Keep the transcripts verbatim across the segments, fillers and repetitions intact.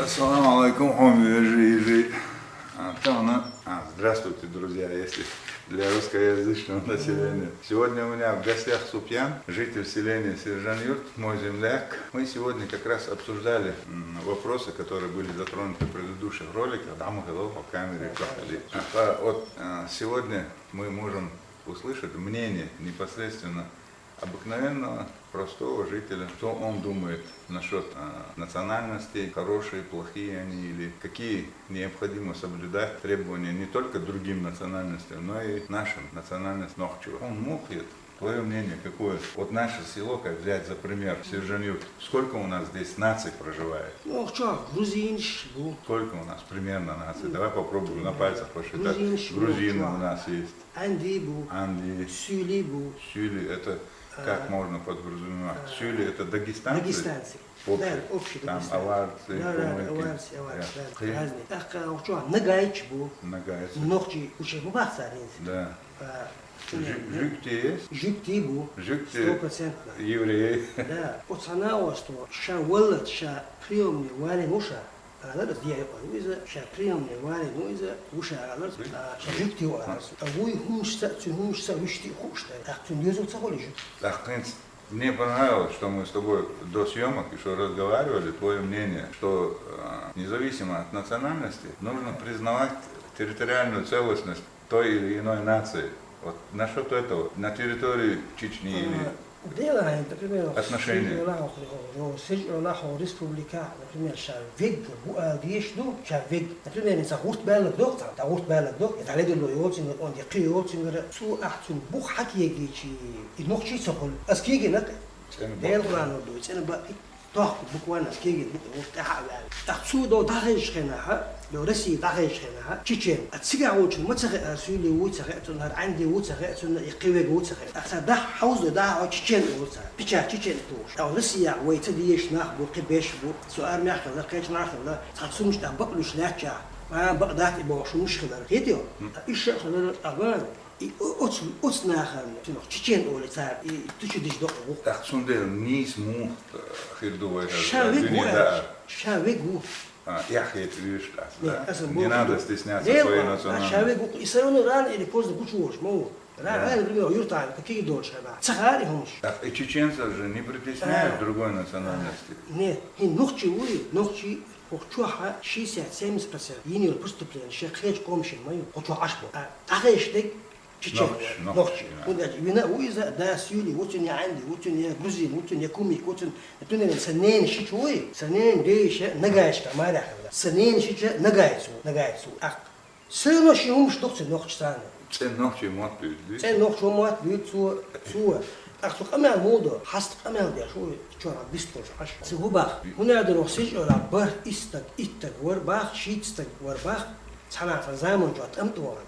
Ассаламу алейкум, хьоме вежарий, йижарий. А, то она- а, здравствуйте, друзья, если для русскоязычного населения. Сегодня у меня в гостях Супьян, житель селения Сержан-Юрт, мой земляк. Мы сегодня как раз обсуждали м, вопросы, которые были затронуты в предыдущих роликах. Дамы, hello, по камере проходи. А, вот а, сегодня мы можем услышать мнение непосредственно обыкновенного, простого жителя, что он думает насчет а, национальностей, хорошие, плохие они, или какие необходимо соблюдать требования не только другим национальностям, но и нашим национальностям. Нохчева. Он мог это? Твое мнение какое? Вот наше село, как взять за пример, Сержанюк. Сколько у нас здесь наций проживает? Ну, что, грузинш был. Сколько у нас примерно наций? Давай попробуем на пальцах посчитать. Грузинш был, Грузины у нас есть. Анди был. Анди. Сюли был. Сюли, это как можно подразумевать? Сюли, это дагестанцы? Дагестанцы. Общий. Да, общий. Там аварцы, да, да, кумыки. Аварцы, аварцы, да, разные. Так, а, что, нагайч был. Нагайцы. Нохчи, учи, бубахца. Да. А, Жю- Жюкти есть? Жюкти был. Жюкти. Стопроцентно. Евреи. Да. От санаосту, ша валат, ша приемный вален уша. Алар дия юкъар уйза, ша приемный вален уйза, уша алар, а, ша жюкти алар. А вуй хумшса, цу хумшса, вишти хушта. А цун дёзу цахоли жюк. Так, в принципе, мне понравилось, что мы с тобой до съемок еще разговаривали, твое мнение, что э, независимо от национальности, нужно признавать территориальную целостность той или иной нации. Вот насчет этого, на территории Чечни или Делаем, например, отношения. Сиржола хо-, хо-, Сиржола хо республика, например, ша вег, бу-, а, деш ду, ша вег. Например, не за гурт белок док, за гурт белок док, это леди ло йолцин, он де кри йолцин, су ахцун бух хак егичи, и нохчи сокол, аскиги нак. Цен бак. Дел Куран ду, цен бак. Тох, буквально аскиги нак, вот, аха, вяли. Ахцу до дахеш хена, ха? До России дахеш хена, ха? Чечен. А цига очень, ма цахе, а, сюли у цахе, цун хар анди у цахе, цун и кивег у цахе. Ахца дах хаузу да, а, чечен у ца. Пича чечен туш. А Россия вой ца диеш нах бу, кибеш бу. Су армия хала, кеч нах хала. Цацумш да баклуш ляча. А, бакдат и бошумш хала. Хетио? А, иша хала, а, ван. И о-, оц-, оц нахана, финох, чечен оли цар, и тучи диш док бу. Так, цунде низ му, э, хирду вай, ша вегу, да. Ша вегу. А, я хет виш, да. Не надо стесняться своей национальности. Ша вегу, и всё равно рано или поздно кучу уж, мол. Рано, рано, например, юртан, какие дольше, да. Цахари хомш. Так, и чеченцев же не притесняют другой национальности. Нет, и нухчи ули, нухчи, хохчуха шестьдесят-семьдесят процентов. Йини преступление, ше хеч комшин мою, хохчуха ашбо. А, тахеш дек, Чечен. Нохч, нохч. Куда вина уйза, да, сюли, вот он я анди, вот он я грузин, вот он я кумик, вот он, это не, санен шичуй, санен дейше, нагаешка, маряхла. Санен шича, нагайцу, нагайцу. Ах, сено ши умш дохци нохч саны. Цен нохч мот бюд. Цен нохч мот бюд, цу, цу. Ах, цу камян мудо, хаст камян дя, шу, чора бистол, аш. Цу губах. Хунадро сич ора, бар истак, иттак, вар бах, шитстак, вар бах. Цана заман жат, амтуан.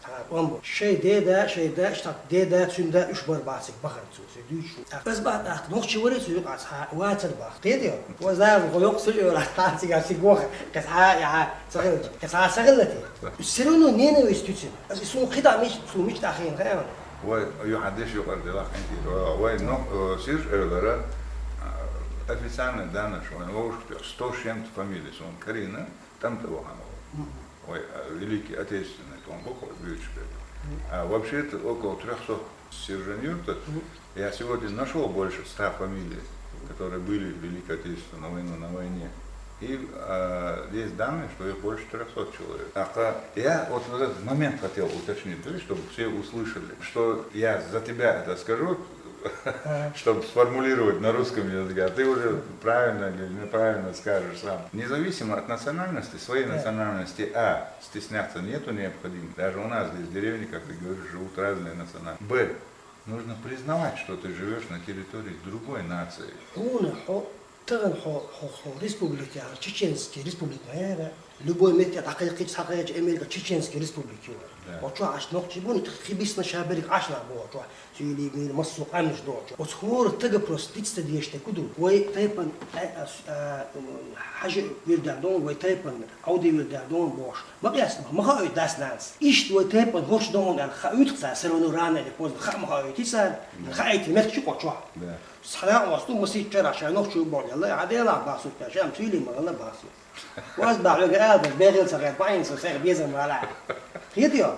Та, омбо. Шей деда, шей да, штат деда, цунда, уш бар бацик бахар цу, се дючу. Аз ба, ах, нохчи вари цу юк аз, ха, вацар бах. Деди, вазар, го юк су юра, ха, сига, сига, ха, кас, ха, я, ха, сагыл, кас, ха, сагыл лати. Все равно ненависть тюцин. Аз су хида мич, су мич тахин, ха, я. Вай, ю хадиш ю кар дела хинти. Вай, но, э, сир, э, лара, а, официальные данные, что он, сто с чем-то фамилий, что он Карина. Там того ханова. Ой, а Великий Отечественный, то он бог бьючка. А вообще-то около трёхсот сержант-юртов. Я сегодня нашёл больше ста фамилий, которые были в Великой Отечественной войну на войне. И а, есть данные, что их больше трёхсот человек. А ка- я вот в этот момент хотел уточнить, да, чтобы все услышали, что я за тебя это скажу, чтобы сформулировать на русском языке, а ты уже правильно или неправильно скажешь сам. Независимо от национальности, своей национальности, а, стесняться нету необходимости. Даже у нас здесь в деревне, как ты говоришь, живут разные национальности. Б, нужно признавать, что ты живёшь на территории другой нации. Хуна хо, таган хо, хо, хо, республика, чеченский республика, наверное. Любой мет я такая кич, такая Америка, чеченский республики. Да. Очо аш нохчи бун, хибис на шаберик аш на бу очо. Сюли мир массу амиш до очо. Оц хор тага просто дицта диеште куду. Вай тайпан, а, а, а, м, хажи вирдардон, вай тайпан, ауди вирдардон бош. Ма кяс, ма ха ой дас нанс. Ишт вай тайпан хош дон, ха уйт ца, всё равно рано или поздно, ха ма ха ой тисан, ха эти мет чу очо. Да. Схьана а васту масийтта чарахь ша нохчо бохьяла, а делахь бахсутташ, ам цуьйли ма гӀалла бахсу. Вас бахьвега алба, бегӀил ца гӀер, баин ца сех безам вала. Хетио?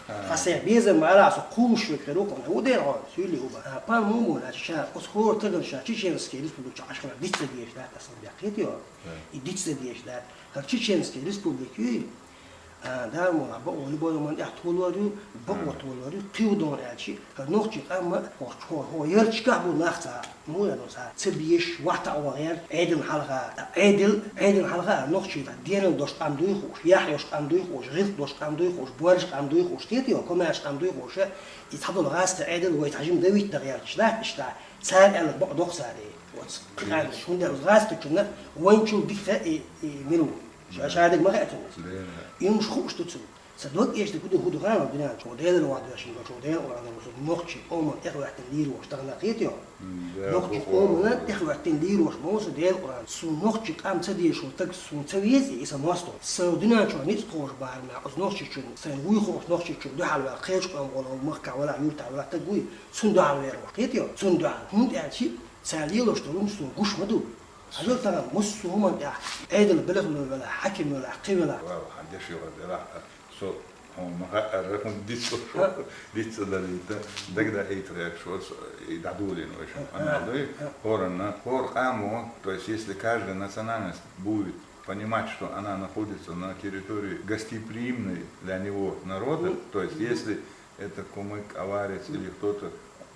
Ха сех безам вала, со кулуш век херу кон. У дер гӀо, цуьйли у ба. А пан муму, а ша, ос хор таган ша, Чеченский республика, аш хана дицца деш да, тасан бя. Хетио? И дицца деш да. Ха Чеченский республика, А, да, мо, бакъо любой ман тӀехь толор ю, бакъо толор ю, кхиудон аьлчи, хӀара нохчий къамма, хӀо, хӀо, хӀо, ярчикахь бу нах ца, ну, я, ну, ца, ца биеш, вахта а вагӀер, Ӏедал хьалха, Ӏедал, Ӏедал хьалха, нохчий, денал дош къам дуй хуш, яхь йош къам дуй хуш, гӀилт дош къам дуй хуш, борж къам дуй хуш, тетио, комаьрш къам дуй хуш, и цхьадол гӀаста Ӏедал вай тхьажим давит дагӀ ярчи, да, ишта, цар аьлла бакъ дохсари. Вот, кхаьллаш, хӀунда гӀаста чунна, вайн чул дихха и, и миру. Ша, ша диг ма хаьттина. Имаш хууш ду цу. Ца дог эшта куду худу хана дунян чу, Делар ван дашин чу, Делар ван дашин чу, нохчий, ома, эхваттин лир вош, тагна хетио. Нохчий, ома, эхваттин лир вош, моса Делар ван. Су нохчий къам ца дешо, так су ца вези, иса мосто. Са дунян чу ниц хош барна, оз нохчий чу, са вуй хош нохчий чу, духьал вал, кхечкъам гӀоло, махка вала, юрта вала, так гуй, цун духьал вер вош. Хетио, цун духьал. ХӀунда аьлчи, ца лелош долун су гуш ма ду. Хьажал таган муссу хӀуман тӀехь, Ӏедал белхло велахь, хьаким велахь, кхин велахь. Вала, хьан деш йогӀа делахь, со хьуна ма хаьара, хӀуна дицца шо, дицца далийта, дагада хӀейта гӀерта шо, со, и дӀадолийна вай шо. Ана алой, хӀоранна, хӀор къамо, то есть если каждая национальность будет понимать, что она находится на территории гостеприимной для него народа, то есть если это кумык, аварец или кто-то,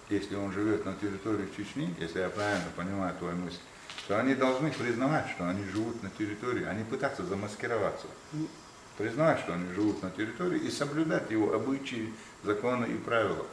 если он живет на территории Чечни, если я правильно понимаю твою мысль, то они должны признавать, что они живут на территории, а не пытаться замаскироваться. Признавать, что они живут на территории, и соблюдать его обычаи, законы и правила.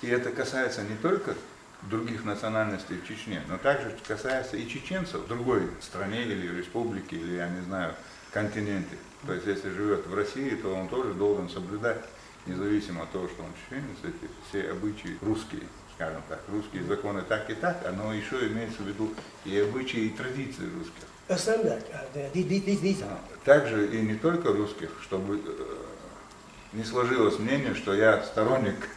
И это касается не только других национальностей в Чечне, но также касается и чеченцев в другой стране или республике, или, я не знаю, континенте. То есть, если живет в России, то он тоже должен соблюдать, независимо от того, что он чеченец, эти все обычаи русские, скажем так, русские законы так и так, но еще имеется в виду и обычаи, и традиции русских. Асланбек, а, ди-, ди-, ди-, ди-, ди-, А, также и не только русских, чтобы, э, не сложилось мнение, что я сторонник,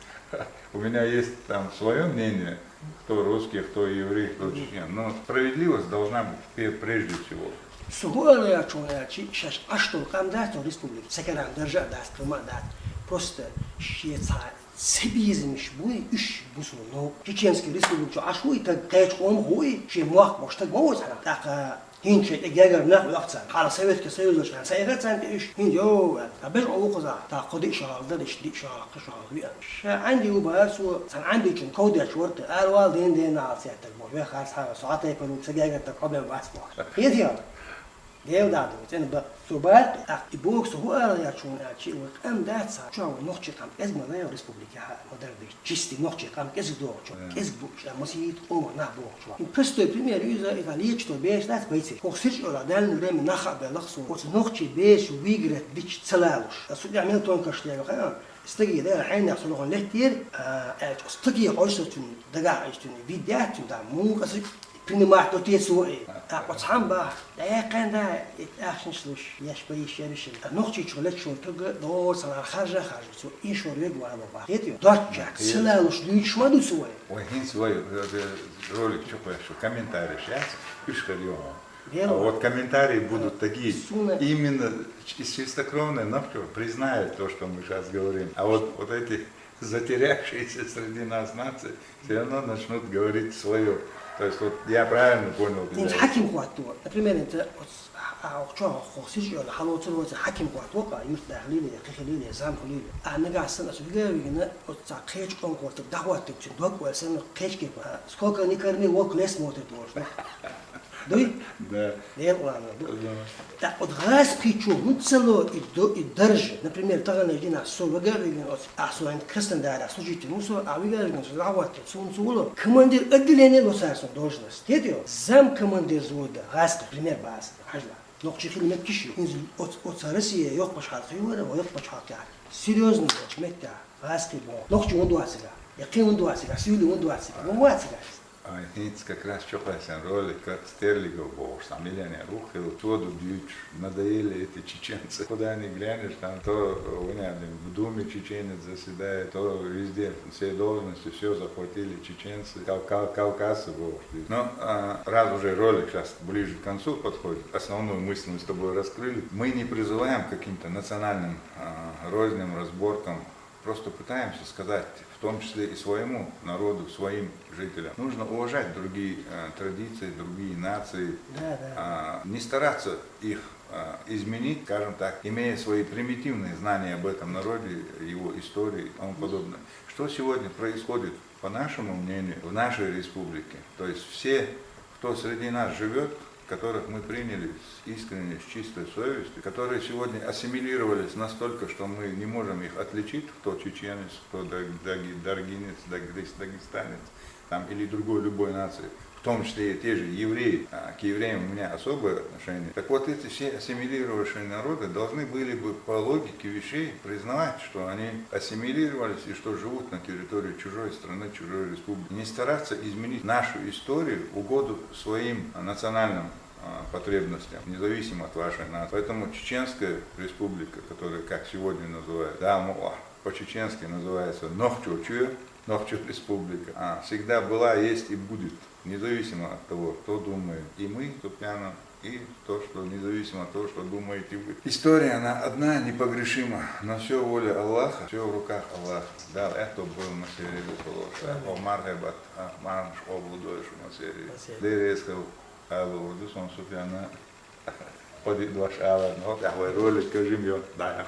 у меня есть там свое мнение, кто русский, кто еврей, кто чечен. Но справедливость должна быть пе-, прежде всего. Сухуалаячунячи шаш аштул къам дац республика, сакаран держа дац, къима дац. Просто шеца цебизмиш буй, уьш бусу, но Чеченский республика аш хуй, так кхечкъом хуй, ше мох бош так боз хана. Так, ХӀинца тӀе гергара нах оьху царна. Хьала Советский Союзо чу ца яхар царна тӀе уьш. ХӀинца йо, а беш Ӏову кхузахь. Та кхо диъ шо хьалха дара, иштта диъ шо хьалха, кхо шо хьалха виъ. Ша Ӏанди у бахьара цо, царна Ӏандичун ков деш вара те, аравала ден ден нахал цеттаг боху. Вехар схьа, со хьа тайпан ца гергара так хьо бен вац боху. Хетий хьо? Дел дагӀа ду, цӀена бакъ. Цо бахьара, тӀаккха и боху со хӀу ала яхачун аьлчи, вай къам дац цхьа, чу вай нохчий къам кӀезиг ма дай республике хьа, ма дара деш. Чисти нохчий къам кӀезиг дохучу, кӀезиг бу, ша масийта къоман нах бохучу. Простой пример, иза, иза лечто беш дац байци. Хох сирч ола, дальний время нах а беллах со. Оцу нохчий беш выиграть дича ца лалуш. А су тӀехь мел тонкаш лега хана. Стаги да, хьайнах со лохан леттир, а, аьлча, стаги хойш со цуьнан, дагахь айш цуьнан, вид дац цуьнан, да, муха аса принимать до те цо и. А, оцхьан бах, да, яьккхен да, и тӀаьхьшинш луш, яш ба йиш яришин. А, нохчий чу лечшо тага, до, санар харжа, харжа, цо, и шор вег вала бах. Хетио? Дочча, ца лалуш дуьйцуш ма ду цо вай. Ой, хӀинца вай, э, э, ролик чу кхоьссу, комментарий шац, уьш хир ю хьуна. А вот комментарии будут такие, именно ч-, из чистокровной нохчо признает то, что мы сейчас говорим. А вот, вот эти затерявшиеся среди нас нации все равно начнут говорить свое. То есть вот я правильно понял тебя? Хьаким хӀотто. Например, это вот, а, а, чё, хо, сижу, хало цур вот хьаким хӀотто, а, юрт дахлили, кхихлили, замхлили. А нагахь сан ас вига вигна, вот ца кхечкъон хӀотто, дахватты чун дог вай сан кхечке. А, сколько не корми, волк лес смотрит, вот. Дуй? Да. Дел ладно, ду. Да. Так вот, газ пичу, ну, цело и до, и даже. Например, тагана дина со вига вигна, вот, а со ан Краснодара служитель, ну, со, а вига вигна, со, а вот, со, ну, со, уло. Командир отделения лосарсон должность. Тетё, зам командир взвода, газ, пример, баз, хажла. Нохчий хил меттиш ю. Инзу оц-, оца Россия йоккхачу хьалха ювара, ва йоккхачу хьалха яхар. Серьёзно боч метта, гӀазкхи бо. Нохчий вон дуацага. Я кхин вон дуацага, сивли вон дуацага. Вон вацага. А, Хинц как раз чё классен ролик, как Стерлигов был, там миллионер, ух, и вот воду дьюч, надоели эти чеченцы. Куда ни глянешь, там то у меня, блин, в Думе чеченец заседает, то везде, все должности, все захватили чеченцы, Кавка- кавказцы был. Но а, раз уже ролик сейчас ближе к концу подходит, основную мысль мы с тобой раскрыли, мы не призываем к каким-то национальным а, розням, разборкам, просто пытаемся сказать, в том числе и своему народу, своим жителям. Нужно уважать другие э, традиции, другие нации, Да, да. а, не стараться их а, изменить, скажем так, имея свои примитивные знания об этом народе, его истории и тому подобное. Что сегодня происходит, по нашему мнению, в нашей республике? То есть все, кто среди нас живет, которых мы приняли с искренней, с чистой совестью, которые сегодня ассимилировались настолько, что мы не можем их отличить, кто чеченец, кто даг- даги- даргинец, дагрис- дагестанец, там, или другой любой нации, в том числе и те же евреи. А к евреям у меня особое отношение. Так вот, эти все ассимилировавшие народы должны были бы по логике вещей признавать, что они ассимилировались и что живут на территории чужой страны, чужой республики. Не стараться изменить нашу историю в угоду своим национальным а, потребностям, независимо от вашей нации. Поэтому Чеченская республика, которая, как сегодня называют, да, ну, а, по-чеченски называется Нохчочуя, Нохчо республика, а, всегда была, есть и будет, независимо от того, что думаем и мы с Супьяном, и то, что независимо от того, что думаете вы. История, она одна, непогрешима, но все воля Аллаха, все в руках Аллаха. Да, это был Масери Бусолоша, Омар Хебат, Ахман Шобудой Шумасери. Масери. Дерескал, Аллаху Дусун Супьяна, поди два шала, но я ролик, скажем, ё, да, я.